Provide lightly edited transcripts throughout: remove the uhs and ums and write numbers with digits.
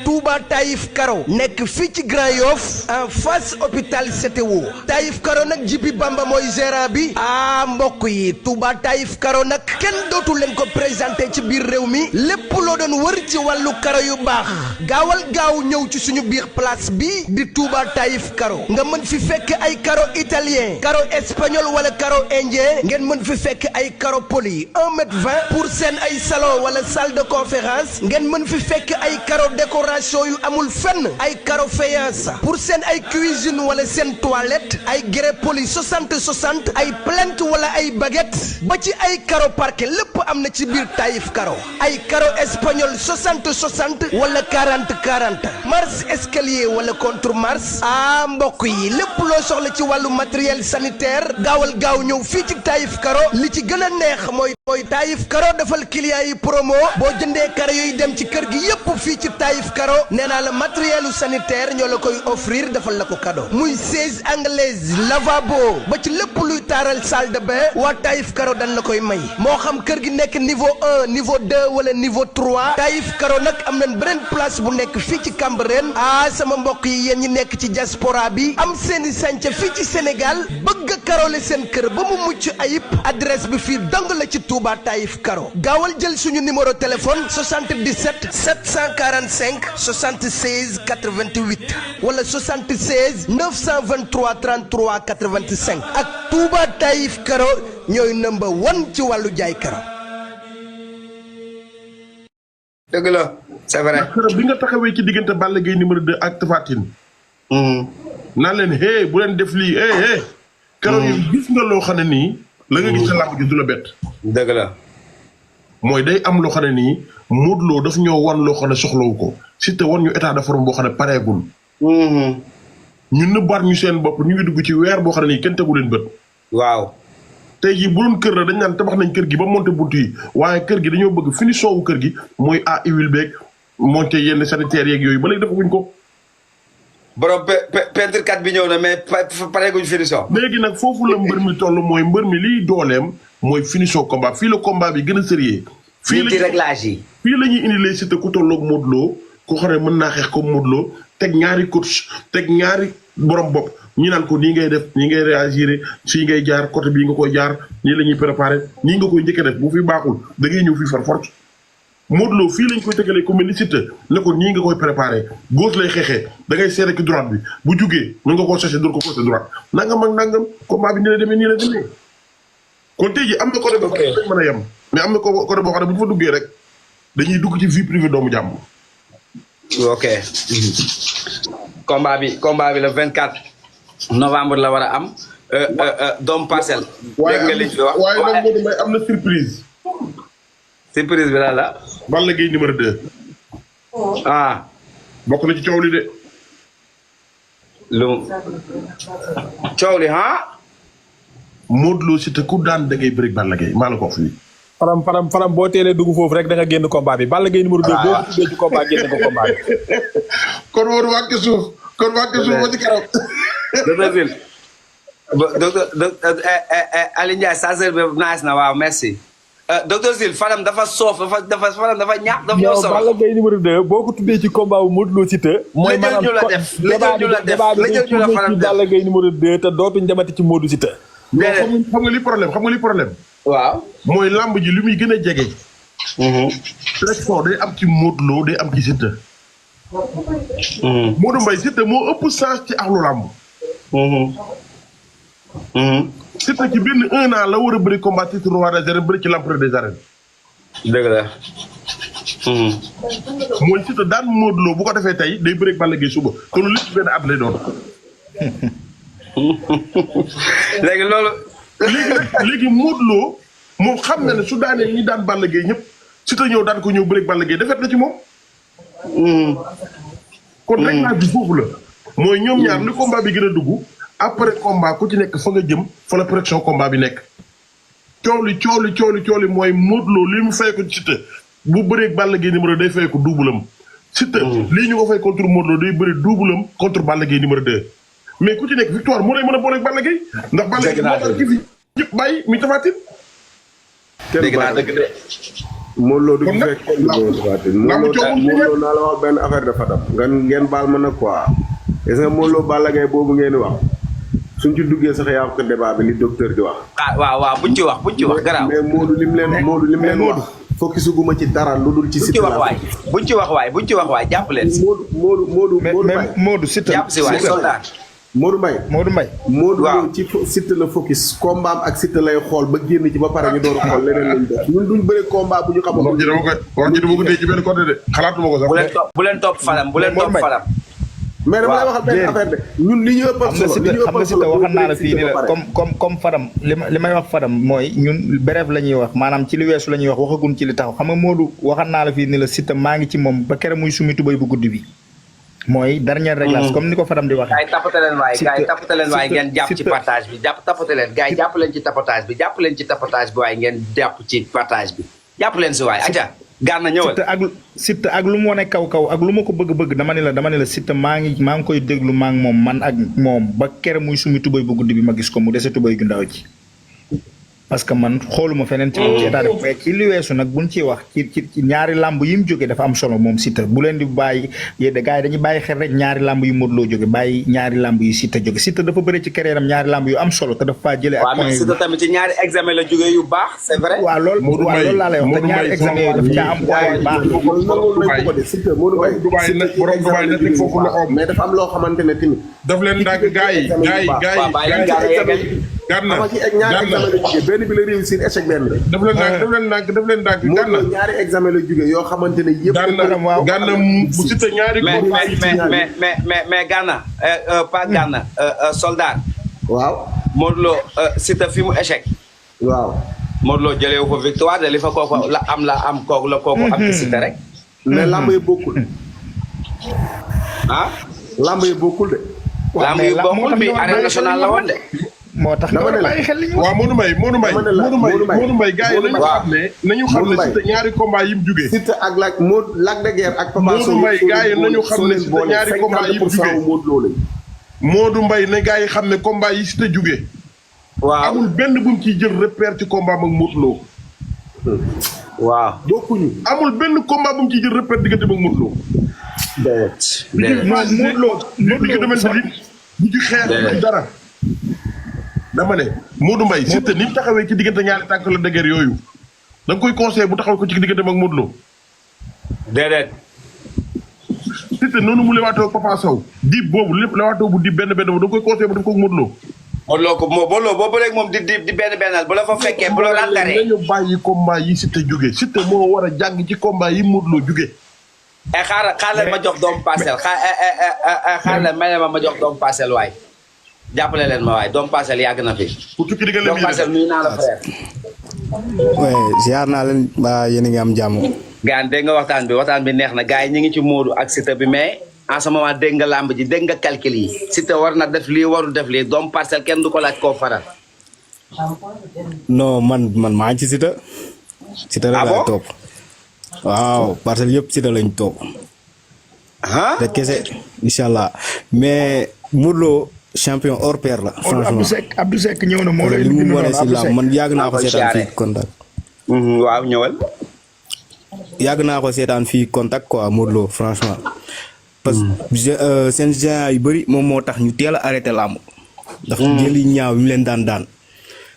Touba Taïf Karo nekk fii ci Grand Yoff en face hôpital siteu Taïf Karo nag Jibi Bamba mooy gérant bi mbokk yi Touba Taïf Karo nag kenn dootu leen ko présenté ci biir réew mi lépp loo doon wër ci wàllu karo yu baax gaawal gaaw ñëw ci suñu biir place bi di Touba Taïf Karo nga mën fi fekk ay karo italien karo espagnol wala karo indien ngeen mën fi fekk ay karo poli 1,20 m pour seen ay salon wala salle de conférence ngeen mën fi fekk ay karo décoration yu amul fenn ay karo faïence pour seen ay cuisine wala seen toilette ay grès poli 60 ay plinthe wala ay baguette ba ci ay karo parquet lépp am na ci biir Taïf Karo ay karo espagnol 60 wala 40 marche escalier wala contre marche mbokk yi lépp loo soxla ci wàllu matériel sanitaire gaawal gaaw ñëw fii ci Taïf Karo li ci gën a neex mooy Taïf Karo defal client yi promo boo jëndee karo yooyu dem ci kër gi yépp fii ci Taïf Karo nee naa la matérielu sanitaire ñoo la koy offrir defal la ko cadeau muy chaise anglaise lavabo ba ci lépp luy taaral salle de bain waa Taïf Karo dañ la koy may moo xam kër gi nekk niveau 1 niveau 2 wala niveau 3 Taïf Karo nag am nañ beneen place bu nekk fii ci Cambérène sama mbokk yi yéen ñi nekk ci diaspora bi am seeni sànca fii ci Sénégal bëgg a karole seen kër ba mu mucc ayib adresse bi fii dong la ci Touba Taïf Karo gaawal jël suñu numéro téléphone 77 745 76 88 wala 76 923 33 85 ak Touba Taïf Karo ñooy number 1 ci wàllu jaay karo. dëgg la c'est vrai. bi nga taxawee ci diggante Balla Gaye numéro 2 ak Tapha Tine. naan leen bu leen def lii karo yi gis nga loo xam ne nii. la nga gis sa làmb ji du la bett. dëgg la. mooy day am loo xam ne nii Modou Lo daf ñoo wan loo xam ne soxlawu ko Siteu wan ñu état de forme boo xam ne pareegul. ñu nëbbaat ñu seen bopp ñu ngi dugg ci weer boo xam ne nii kenn tegu leen bët. waaw. tey jii bu doon kër la dañ naan tabax nañ kër gi ba monté bunt yi waaye kër gi dañoo bëgg finition wu kër gi mooy huile beeg monté yenn sanitaire yeeg yooyu ba léegi defaguñ ko. borom peintre kat bi ñëw na mais pareeguñ finition. léegi nag foofu la mbër mi toll mooy mbër mi liy dooleem mooy finition combat fii la combat bi gën a sérieux. fii la réglage yi. fii la ñuy indi les Siteu ku tolloog Modou Lo ko xam ne mën naa xeex comme Modou Lo teg ñaari coach teg ñaari borom bopp ñi naan ko nii ngay def nii ngay réagir fii ngay jaar côté bii nga koy jaar nii la ñuy préparé nii nga koy njëkk a def bu fi baaxul da ngay ñëw fii far force. Modou Lo fii lañ koy tëgalee ku mel ni Siteu ne ko nii nga koy préparé gauche lay xeexee da ngay seere ki droite bi bu jugee mën nga koo cherché dóor ko côté droite nangam ak nangam combat bi nii la demee nii la demee. kon tey jii am na côté boo xam ne dañ mën a yem mais am na côté boo xam ne bu ñu fa duggee rek dañuy dugg ci vie privée doomu jàmm. ok. combat bi le 24 novembre la war a am. doomu parcelle. dégg nga liñ fi wax waaye nag Modou Mbaye am na surprise. surprise bi daal la. Balla Gaye numéro 2. bokk na ci coow li de. coow li Modou Lo Siteu ku daan da ngay bëri Balla Gaye maa la ko wax fii. faram boo teelee dugg foofu rek da nga génn combat bi Balla Gaye numéro 2 boo ko tuddee ci combat génn ko combat bi. kon Modou wàcc suuf ba ci keroog. docteur Aliou Ndiaye sa sœur bi nice na waaw merci. docteur Zil Fadam dafa soof dafa ñaax dafa ñoo soof. Balla Gaye numéro 2 boo ko tuddee ci combat bu Modou Lo Siteu. mooy maanaam débat bi ci Balla Gaye numéro 2 te dootuñ demati ci Modou Siteu. xam nga li problème. waaw. mooy lamb ji li muy gën a jege. pression day am ci Modou Lo day am ci Siteu. Modou Mbaye Siteu moo ëpp chance ci axlu lamb. Siteu ci benn 1 an la war a bëri combat titre roi des arènes bëri ci l'empereur des arènes. dëgg la. mooy Siteu daan Modou Lo bu ko defee tey day bëri ak Balla Gaye suba te lu lépp benn at lay doon. léegi loolu. léegi Modou Lo moom xam na ne su daanee ñi daan Balla Gaye ñëpp Siteu ñëw daan ko ñëw bëri ak Balla Gaye defet na ci moom. kon rek naa bi foofu la. mooy ñoom ñaar li combat bi gën a dugg. après combat ku ci nekk fa nga jëm fa la pression combat bi nekk. coow li mooy Modou Lo li mu fay ko Siteu bu bëree Balla Gaye numéro day fay ko double am. Siteu lii ñu ko fay contre Modou Lo day bëri double am contre Balla Gaye numéro 2. mais ku ci nekk victoire moo lay mën a booleeg Balla Gaye. ndax Balla Gaye moo tax ki fi ñëpp bàyyi mi Tapha Tine. dégg naa dëgg de. Modou Lo du fekk kenn du bëre Tapha Tine. Modou Lo naa la wax benn affaire de Fadam ngeen baal ma nag quoi. gis nga Modou Lo Balla Gaye boobu ngeen di wax suñ ci duggee sax yaa ko débat bi li docteur di wax. waaw buñ ci wax garaaw. mais Modou lim leen wax. focus guma ci dara lu dul ci Siteu la. buñ ci wax waay jàpp leen si. Modou Siteu jàpp si waay soldat. Modou Mbaye. Modou Lo ci Siteu la focus. combat ak Siteu lay xool ba génn ci ba pare ñu door a xool leneen lañ def. ñun duñ bëre combat bu ñu xamul. wax ji dama ko dee ci benn côté de xalaatuma ko sax. bu leen topp Fadam mais dama lay waxal benn affaire de ñun li ñu ëppal solo xam nga Siteu waxal naa la fii nii la comme Fadam li may wax Fadam mooy ñun bref la ñuy wax maanaam ci li weesu la ñuy wax waxagun ci li taxaw xam nga Modou waxal naa la fii nii la Siteu maa ngi ci moom ba kere muy sumi tubay bu guddi bi mooy dernière réglage comme ni ko Fadam di waxee. gars yi tapote leen waay ngeen jàpp ci partage bi tapote leen gars yi jàpp leen ci tapotage bi waaye ngeen jàpp ci partage bi jàpp leen si waay aja Gana ñëwal Siteu ak lu mu wane kaw ak lu ma ko bëgg dama ne la Siteu maa ngi koy déglu maa ngi moom man ak moom ba kere muy sumi tubay bu guddi bi ma gis ko mu dese tubay gu ndaw ji parce que man xooluma feneen ci moom ci état def mais ci li weesu nag buñ ciy wax ci ñaari làmb yi mu jógee dafa am solo moom Siteu bu leen di bàyyi yéen gars yi dañuy bàyyi xel rek ñaari làmb yu Modou Lo jóge bàyyi ñaari làmb yu Siteu jóge Siteu dafa bëri ci carrière am ñaari làmb yu am solo te dafa faa jëlee ak point Siteu tamit ci ñaari examen la jógee yu baax c'est vrai waaw loolu laa lay wax te ñaari examen yooyu daf caa am point yu baax mais dafa am loo xamante ne tamit daf leen dàgg gars yi Gana benn bi la réussir échec benn rek. daf leen dàgg Gana ñaari examen la jógee yoo xamante ne yëpp. Gana bu Siteu ñaari. mais Gana pas Gana soldat. waaw. Modou Lo Siteu fi mu échec. waaw. Modou Lo jëlee wu fa victoire de li fa kooku la am kooku am ci Siteu rek. mais lamb yi bokkul. ah. lamb yi bokkul de. lamb yi bokkul bi arène nationale la woon de. moo tax nga war a bàyyi xel li ñu wax. waaw Modou Mbaye gars yi nañu xam ne Siteu ñaari combat yi mu jugee. Siteu ak Lac de Guiers ak Papa Sow. Modou Mbaye gars yi nañu xam ne Siteu ñaari combat yi mu jugee. Modou Mbaye ne gars yi xam ne combat yi Siteu jugee. waaw amul benn bu mu ciy jël repère ci combat ak Modou Lo. waaw bokkuñu. amul benn combat bu mu ciy jël repère diggante ak Modou Lo. bu ci xeex bu dara. dama ne Modou Mbaye Siteu ni mu taxawee ci diggante ñaari tànk la dëgër yooyu da nga koy conseillé bu taxaw ko ci diggante ak Modou Lo. déedéet. Siteu noonu mu lewaatoo Papa Sow diib boobu lépp lewaatoo bu diib benn da nga koy conseillé bu def ko ak Modou Lo. Modou Lo boobu rek moom di benn bu la fa fekkee bu la rantaree. nañu bàyyi combat yi Siteu jógee Siteu moo war a jàng ci combat yi Modou Lo jógee. xaaral ma jox doomu parcelle xaaral ma jox doomu parcelle waay. jàppale leen ma waaye doomu parcelle yàgg na fi. pour tukki diggante doomu parcelle nuyu naa la frère. oui ziar naa leen ba yéen a ngi am jàmm. gaan dégg nga waxtaan bi neex na gars yi ñu ngi ci Modou ak Siteu bi mais en ce moment dégg nga làmb ji dégg nga calcul yi. Siteu war na def lii warul def lii doomu parcelle kenn du ko laaj koo faral. non man maa ngi ci Siteu. Siteu la laay topp. waaw parcelle yëpp Siteu lañ topp. te kese incha allah mais Modou Lo champion hors pair la. franchement Abdou Seck ñëw na moo lay li mu wane si làmb man yàgg naa ko seetaan fii contact. waaw ñëwal. yàgg naa ko seetaan fii contact quoi Modou Lo franchement. parce que seen géant yu bëri moom moo tax ñu teel a arrêté làmb. ndax jëli ñaaw yi mu leen daan.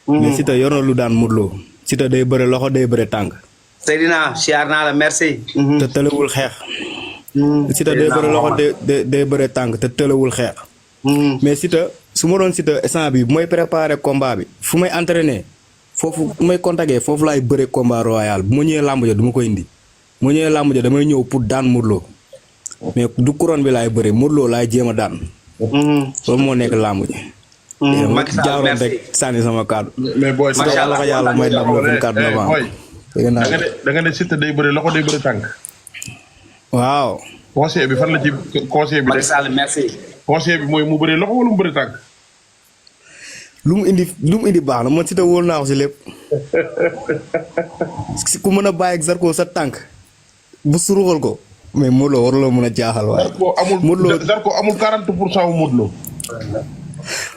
mais Siteu yor na lu daan Modou Lo. Siteu day bëre loxo day bëre tànk. Seydina siyaar naa la merci. te tëlewul xeex. Siteu day bëre loxo day bëre tànk te tëlewul xeex. mais Siteu su ma doon Siteu instant bi bu may préparé combat bi fu may entraîné foofu fu may contacté foofu laay bëre combat royal bu ma ñëwee làmb ja du ma koy indi bu ma ñëwee làmb ja damay ñëw pour daan Modou Lo mais du couronne bi laay bëre Modou Lo laay jéem a daan. loolu moo nekk làmb ji. Macky Sall jaaroon rek sànni sama kàddu. mais booy macha allah yàlla may ndam la 24 novembre. da nga ne Siteu day bëre loxo day bëre tànk. waaw. conseil bi fan la ci conseil bi. Macky Sall merci. conseil bi mooy mu bëree loxo wala mu bëree tànk. lu mu indi baax na man Siteu wóolu naa ko si lépp ku mën a bàyyi ak Zarko sa tànk bu suruxal ko mais Modou Lo waruloo mën a jaaxal waaye. Zarko amul 40% wu Modou Lo.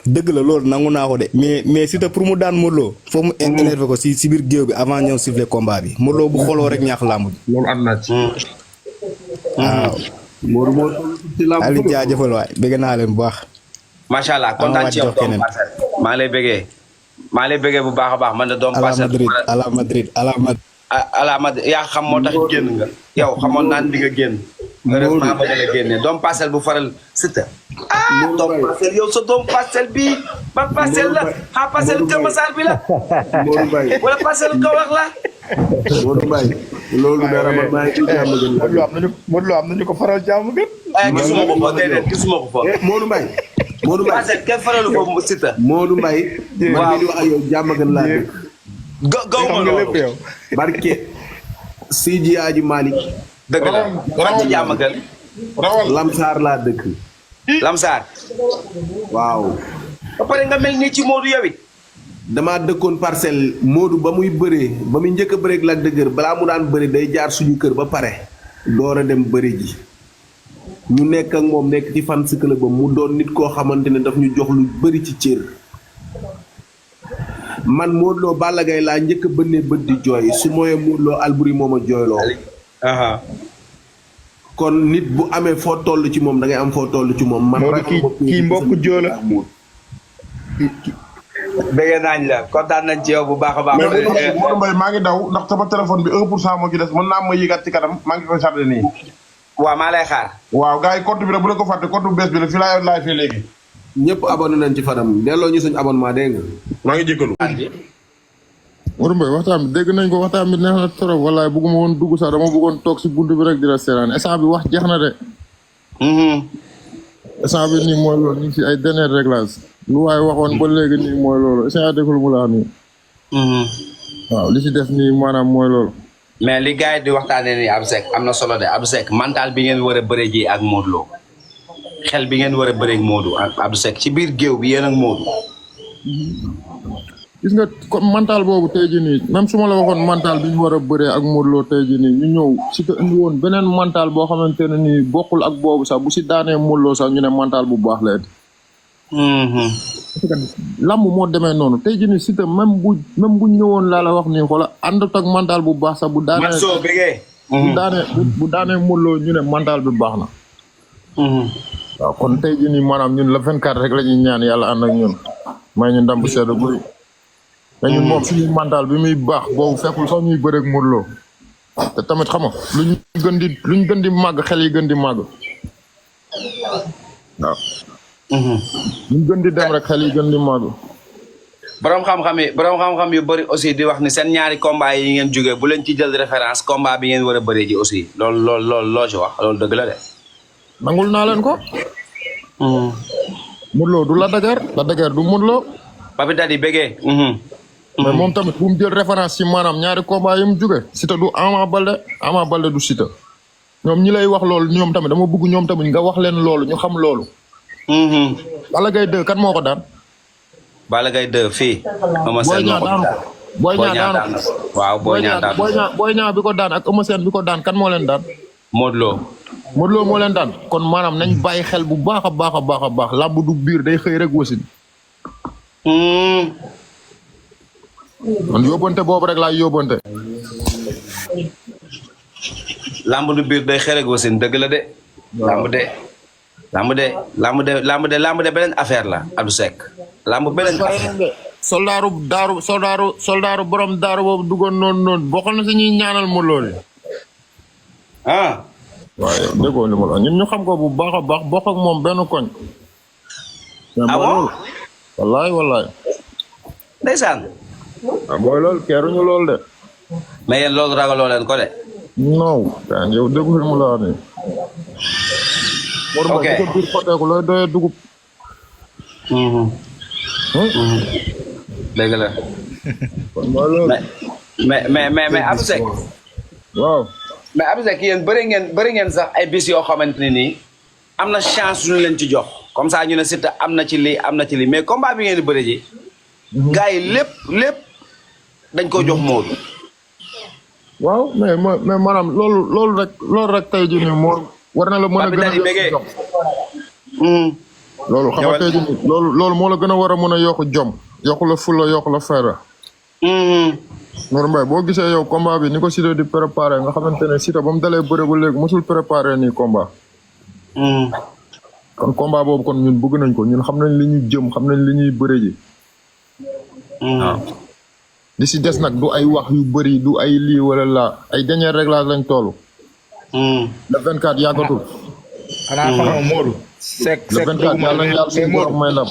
dëgg la loolu nangu naa ko de mais Siteu pour mu daan Modou Lo foo mu énervé ko si biir géew bi avant ñëw siffler combat bi Modou Lo bu xooloo rek ñaax làmb ji. loolu am naa ci. waaw. Modou moo ci làmb Aliou jaajëfal waay bëgg naa leen bu baax. macha allah kontaan ci yow doomu Parcelles maa ngi lay bëggee bu baax a baax man de doomu Parcelles ala Madrid ala Madrid yaa xam moo tax génn nga yow xamoon naan di nga génn heureusement ba nga la génne doomu Parcelles bu faral Siteu doomu Parcelles yow sa doomu Parcelles bi ba Parcelles la xaa Parcelles Kër Massar bi la Modou Mbaye wala Parcelles Kaolack la Modou Mbaye loolu dara man maa ngi ci jàmm gën Modou Lo am nañu ko faral jàmm gën. gisuma ko fa déedéet gisuma ko fa Modou Mbaye Modou Mbaye Parcelles kenn faralu ko Siteu Modou Mbaye man mii di wax ak yow jàmm gën laa dëkk gaw ma loolu barke Sidi Aji Malick dëgg la fan ci jàmm gën Lamsaar laa dëkk Lamsaar waaw ba pare nga mel nii ci Modou yow it damaa dëkkoon Parcelles Modou ba muy bëree ba muy njëkk a bëree ak Lac de Guiers balaa mu daan bëri day jaar suñu kër ba pare door a dem bëri ji ñu nekk ak moom nekk ci fan si club ba mu doon nit koo xamante ne daf ñu jox lu bëri ci cër man Modou Lo Balla Gaye laa njëkk a bënnee bët di jooy su mooyee Modou Lo Alboury moo ma jooyloo kon nit bu amee foo toll ci moom da ngay am foo toll ci moom man kii mbokk joola bëgg nañ la kontaan nañ ci yow bu baax a baax. mais Modou Mbaye maa ngi daw ndax sama téléphone bi 1% moo ci des mën naa ma yëgaat ci kanam maa ngi koy chargé nii. waaw maa lay xaar. waaw gars yi compte bi nag bu leen ko fàtte compte bu bees bi la fii laay fii léegi. ñëpp abonné nañ ci Fadam delloo ñu suñu abonnement dégg nga. maa ngi jégalu. Modou Mbaye waxtaan bi dégg nañ ko waxtaan bi neex na trop wallaay bëgguma woon dugg sax dama bëggoon toog si buntu bi rek di la seeraan instant bi wax jeex na de. instant bi nii mooy loolu ñu ngi si ay dernier réglage lu waaye waxoon ba léegi nii mooy loolu instant déggul mu la nii. waaw li si def nii maanaam mooy loolu. mais li gars yi di waxtaanee nii Abdou Seck am na solo de Abdou Seck mental bi ngeen war a bëree ji ak Modou Lo xel bi ngeen war a bëree ak Modou ak Abdou Seck ci biir géew bi yéen ak Modou. gis nga comme mental boobu tey jii nii même su ma la waxoon mental bi ñu war a bëree ak Modou Lo tey jii nii ñu ñëw si te indi woon beneen mental boo xamante ne nii bokkul ak boobu sax bu si daanee Modou Lo sax ñu ne mental bu baax la it. parce que lamb moo demee noonu tey jii nii si te même bu ñëwoon laa la wax nii xoola àndut ak mental bu baax sax bu daanee. Manso bëggee. bu daanee Modou Lo ñu ne mental bi baax na. waaw kon tey jii nii maanaam ñun la 24 rek la ñuy ñaan yàlla ànd ak ñun may ñu ndam bu sedd bëri. te ñun moom suñu mental bi muy baax boobu fekkul sax ñuy bëreeg Modou Lo te tamit xam nga luñ gën di màgg xel yi gën di màgg waaw. luñ gën di dem rek xel yi gën di màgg. borom xam-xam yu bëri aussi di wax ni seen ñaari combat yi ngeen jógee bu leen ci jël référence combat bi ngeen war a bëree ji aussi loolu loo ci wax loolu dëgg la de. nangul naa leen ko. Modou Lo du la dagar du Modou Lo. Papi Dadi bëggee. mais moom tamit bu mu jël référence ci maanaam ñaari combat yi mu jóge Siteu du Ama Baldé du Siteu ñoom ñi lay wax loolu ñoom tamit dama bëgg ñoom tamit nga wax leen loolu ñu xam loolu. Balla Gaye 2 kan moo ko daan. Balla Gaye 2 fii. Boy Niang daanu ko Boy Niang daanu ko waaw Boy Niang daanu ko Boy Niang bi ko daan ak Eumeu Sène bi ko daan kan moo leen daan. Modou Lo moo leen daan kon maanaam nañ bàyyi xel bu baax a baax làmb du biir day xëy rek wasin. man yóbbante boobu rek laay yóbbante. lamb du biir day xereeg wasin dëgg la de. lamb de beneen affaire la Abdou Seck. lamb beneen affaire. soldaaru borom daaru boobu duggoon noonu bokk na si ñuy ñaanal mu loolu. waaye déggoo li ma la ñun ñu xam ko bu baax a baax bokk ak moom benn koñ. bon. wallaay. ndeysaan. mooy loolu keeruñu loolu de. mais yéen loolu ragaloo leen ko de. non. yaa ngi yow déggu li mu la wax nii. ok Mor biir xoteeku looy doyee dugub. dëgg la. kon mooy loolu. mais Abdou Seck. waaw. mais Abdou Seck yéen bëri ngeen sax ay bis yoo xamante ne nii am na chance ñu leen ci jox comme ça ñu ne Siteu am na ci lii mais combat bi ngeen di bëri ji. gars yi lépp dañ ko jox Modou. waaw mais maanaam loolu rek tey jii nii moo war na la mën a gën a jox. loolu xam nga tey jii nii loolu moo la gën a war a mën a yokk jom yokk la fulla yokk la fayda. Mor Mbaye boo gisee yow combat bi ni ko Siteu di préparé nga xamante ne Siteu ba mu dalee bëre ba léegi mosul préparé nii combat. kon combat boobu kon ñun bëgg nañ ko ñun xam nañ li ñuy jëm xam nañ li ñuy bëre ji. waaw li si des nag du ay wax yu bëri du ay lii wala laa ay dernier réglage lañ toll. le 24 yàggatul. xanaa xamoo Modou. Seck le 24 yàlla na yàlla suñu borom may ndam.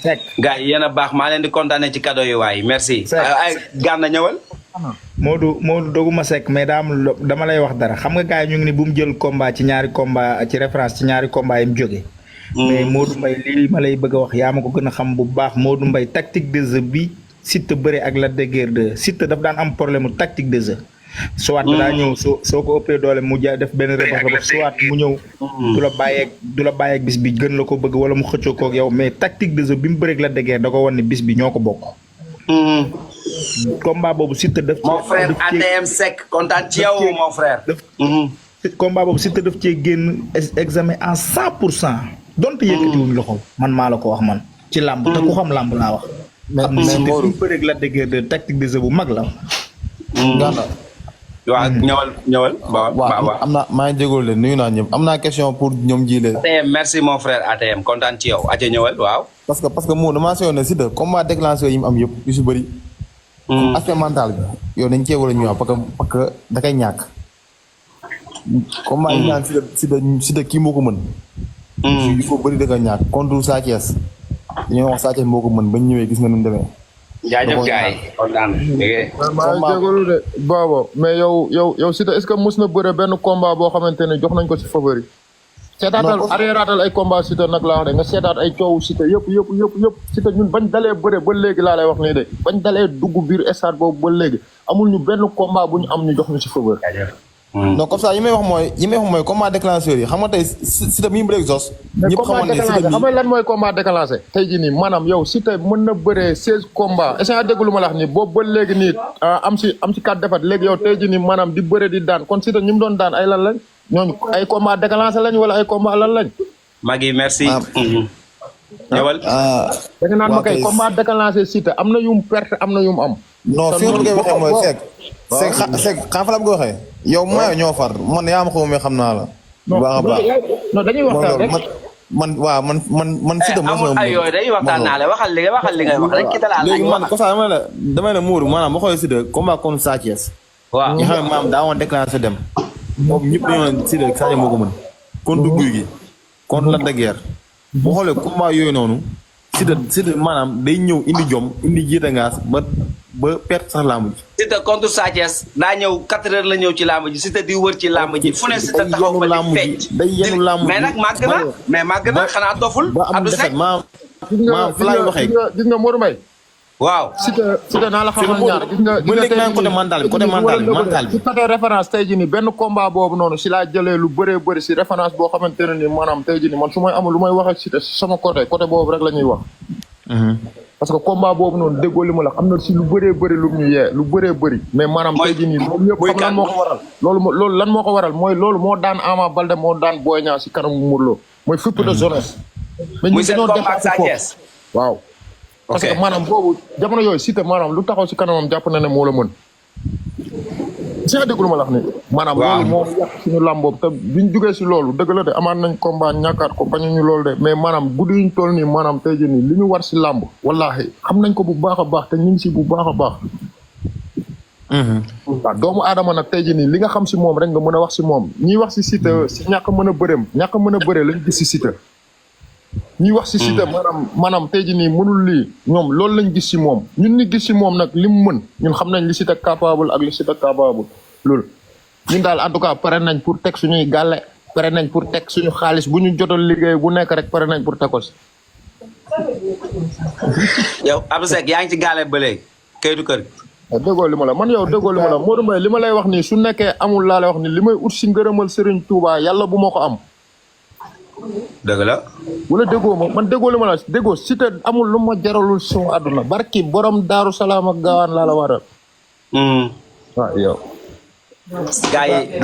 Seck gars yi yéen a baax maa leen di kontaanee ci cadeau yi waay merci. ay Gana ñëwal. Modou doguma Seck mais dama lay wax dara xam nga gars yi ñu ngi ni bu mu jël combat ci ñaari combat ci référence ci ñaari combat yi mu jógee. mais Modou Mbaye lii ma lay bëgg a wax yaa ma ko gën a xam bu baax Modou Mbaye tactique de jeu bi Siteu bëre ak Lac de Guiers 2 Siteu daf daan am problème mu tactique de jeu. soit daa ñëw soo ko ëppee doole mu def benn rebax soit mu ñëw. du la bàyyeeg bis bi gën la ko bëgg wala mu xëccoo koog yow mais tactique de jeu bi mu bëreeg Lac de Guiers da ko wan ne bis bi ñoo ko bokk. combat boobu Siteu def. mon frère ATM Seck kontaan ci yow mon frère. combat boobu Siteu def cee génn examen en 100%. donte yëkkatiwuñ loxo man maa la ko wax man. ci làmb te ku xam làmb laa wax. mais Modou bi mu bëreeg Lac de Guiers de tactique de jeu bu mag la. Gana. waaw ñëwal. waaw am na maa ngi jégalu leen nuyu naa ñëpp am naa question pour ñoom ji leen. ATM merci mon frère ATM kontaan ci yow aja ñëwal waaw. parce que moo damaa seyoon ne Siteu combat déclencheur yi mu am yëpp yu si bëri. aspect mental bi yow dañ cee war a ñëwaat parce que da koy ñàkk. combat yi naan Siteu kii moo ko mën. yu ko bëri da koy ñàkk contre Sa Thiès dañoo wax Sa Thiès moo ko mën bañ ñëwee gis nga nu mu demee. jaajëf gars yi kontaan maa ngi jégalu de Baba mais yow Siteu est-ce que mos na bëre benn combat boo xamante ne jox nañ ko si favori. seetaatal arriéraatal ay combat Siteu nag laa wax de nga seetaat ay coowu Siteu yëpp Siteu ñun bañ dalee bëre ba léegi laa lay wax nii de bañ dalee dugg biir stade boobu ba léegi amul ñu benn combat bu ñu am ñu jox ñu si favori. donc comme ça yi may wax mooy combat déclencheur yi xam nga tey Siteu mi bëreeg Zos. ñëpp xamoon ne Siteu mi xam nga lan mooy combat déclenché. tey jii nii maanaam yow Siteu mën na bëree 16 combats est-ce que dégg lu ma la wax nii boobu ba léegi nii am si 4 défaites léegi yow tey jii nii maanaam di bëre di daan kon Siteu ñi mu doon daan ay lan lañ ñooñu ay combat déclenché lañ wala ay combat lan lañ. Magui merci. ñëwal. da nga naan ma kay combat déclenché Siteu am na yum perte am na yum am. non fi nga koy waxee mooy Seck xam fa la ko waxee. yow mooy ñoo far man yaa ma ko mais xam naa la. bu baax a baax non dañuy waxtaan rek. man Siteu amul ay yooyu dañuy waxtaan naa la waxal li ngay wax rek ki dalal léegi man ko sax damay la muuru maanaam ma xoolee Siteu combat contre Sa Thiès. waaw nga xam ne maanaam daa woon déclenché dem. moom ñëpp dañoo Siteu Sa Thiès moo ko mën. contre Gouye Gui contre Lac de Guiers. boo xoolee combat yooyu noonu. Siteu maanaam day ñëw indi jom indi jiite ngaas ba perte sax làmb ji. Siteu contre Sa Thiès daa ñëw 4 heures la ñëw ci làmb ji Siteu di wër ci làmb ji fu ne Siteu taxaw ba di fecc day yenu làmb ji mais nag màgg na xanaa doful. ba am defet maam fa laay waxee. gis nga Modou Mbaye. waaw Siteu naa la xamal ñaar gis nga léegi naa côté mental bi si côté référence tey jii nii benn combat boobu noonu si laa jëlee lu bëree bëri si référence boo xamante ne nii maanaam tey jii nii man su may amul lu may wax ak Siteu si sama côté boobu rek la ñuy wax. parce que combat boobu noonu déggoo li ma la am na si lu bëree bëri lu ñu yee lu bëree bëri. mais maanaam tey jii nii loolu yëpp xam lan moo ko waral. loolu lan moo ko waral mooy loolu moo daan Ama Baldé moo daan Boy Niang si kanamu Modou Lô mooy fuite de jeunesse. muy seen combat Sa Thiès waaw. parce que maanaam boobu jamono yooyu Siteu maanaam lu taxaw si kanamam jàpp na ne moo la mën. si nga déglu ma la wax ni maanaam loolu moo yàq suñu làmb boobu te biñ jugee si loolu dëgg la de amaat nañ combat ñàkkaat ko bañu ñu loolu de mais maanaam guddi yuñ toll nii maanaam tey jii nii li ñu war si làmb wallaahi xam nañ ko bu baax a baax te ñu ngi si bu baax a baax. waaw doomu aadama nag tey jii nii li nga xam si moom rek nga mën a wax si moom ñiy wax si Siteu si ñàkk mën a bëreem ñàkk mën a bëree lañ gis si Siteu. ñuy wax si Siteu maanaam tey jii nii mënul lii ñoom loolu lañ gis si moom ñun ñu gis si moom nag li mu mën ñun xam nañ li Siteu capable ak li Siteu capable loolu ñun daal en tout cas pare nañ pour teg suñuy gàlle pare nañ pour teg suñu xaalis bu ñu jotal liggéey bu nekk rek pare nañ pour teg ko si. yow Abdou Seck yaa ngi ci gàlle ba léegi kayitu kër gi. déggoo li ma la man yow déggoo li ma la Modou Mbaye li ma lay wax nii su nekkee amul laa lay wax nii li may ut si ngërëmal Serigne Touba yàlla bu ma ko am. dëgg la. wala déggoo ma man déggoo li ma la déggoo Siteu amul lu ma jaralul suñu àdduna barki borom Daaru Salaam ak Gaawaan laa la waral. waaw yow. gars yi